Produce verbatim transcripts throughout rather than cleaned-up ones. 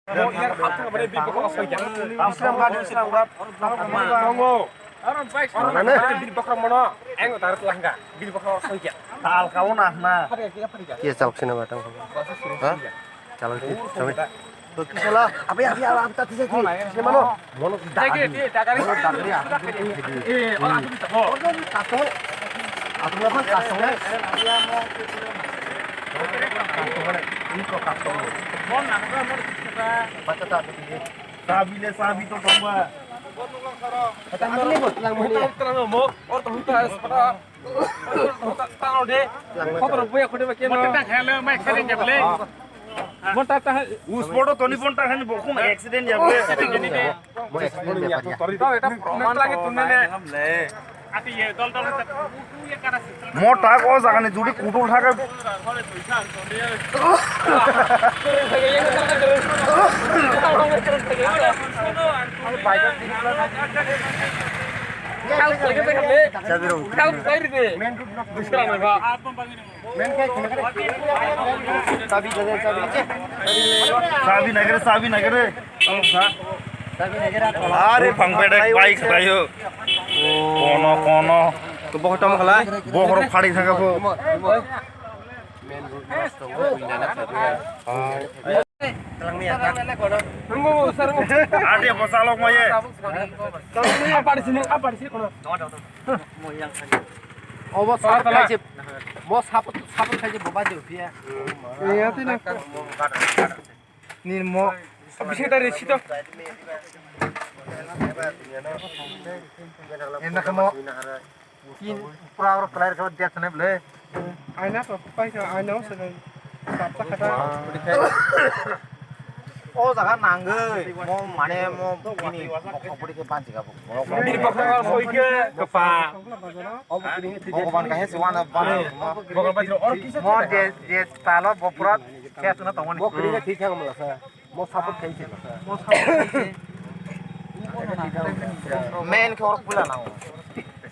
Abo iyar hapthang mane bini bokhorok soikya. Islam gadi, Islam gadi. Tongo. Mane? Bini bokhorok mono, ang tar langga. Bini bokhorok soikya. Tal kau na na. Kya chal sina batang. Ha? Chal sina. To kisala. Abi, abi, abi, abi, tati sati. Sina mano. Mono dagri. Mono dagri. Eh, orang tu tak. Kasong. Aku apa kasong? Kasong. Ini kok kasong. Baca tak? Sabi le sabi to tongba. Tangli bo tlang mani. Tangli mo, or to huta es para. Huta tanglo de. Kotor buya khode ba keno. Mota ta khale mai khale jable. Mota ta. Us photo toni ponta khani bokhum accident jable. Accident ni de. Mo accident de paria. To eta proman lage tunne ne. Mo tak o jaga ni judi kutul thaka. Sabi nagre, sabi nagre. Are phang bedek bai khwlaio. Kono, kono. To bokhorok tamo khala? Bokhorok phadi thangkha pho. Ate bo salok maye. Obo support khaise. Mo support, support khaise bo bai de phiya. Ni mo. Bisi dari situ. Enda kamo. Kin pura oro kelai kamo dia sana bele. Aina to pai sa aina o sana. Sapta kata. O jaga nangoi. Mo mane mo bini bokha budi ke banji ga bo. Bini bokha soi ke kepa. Bhagwan kahe se wana bana. Bokha banji oro kisa. Mo je je talo bo pura. Khe tuna tongmani. Bo kri ga thik thang mala sa. Mo support khai se. Mo support khai se. Main khe orok pula nango.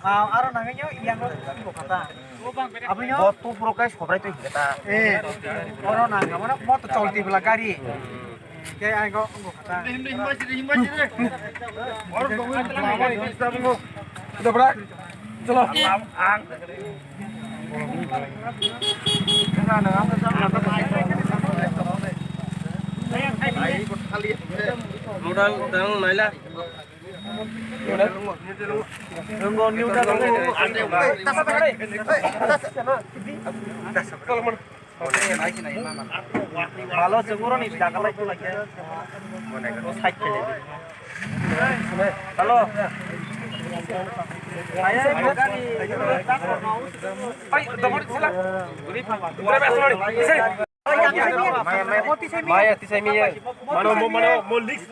Ah, aro nangai nyo yang bo kata. Abinyo. Bo tu puro kai sobrai tu kata. Eh, oro nang, mana mo to cholti bela gari. Ke ai go, go kata. Himba himba sire, himba sire. Orok dongwi bela gari. Udah, bra. Chalo. Modal tang naila. Balo se uro ni daga lai tu lai. Side ke. Halo. Ai, domor sila. Maya, tisai miya. Mano, mo, mano, mo, leaks.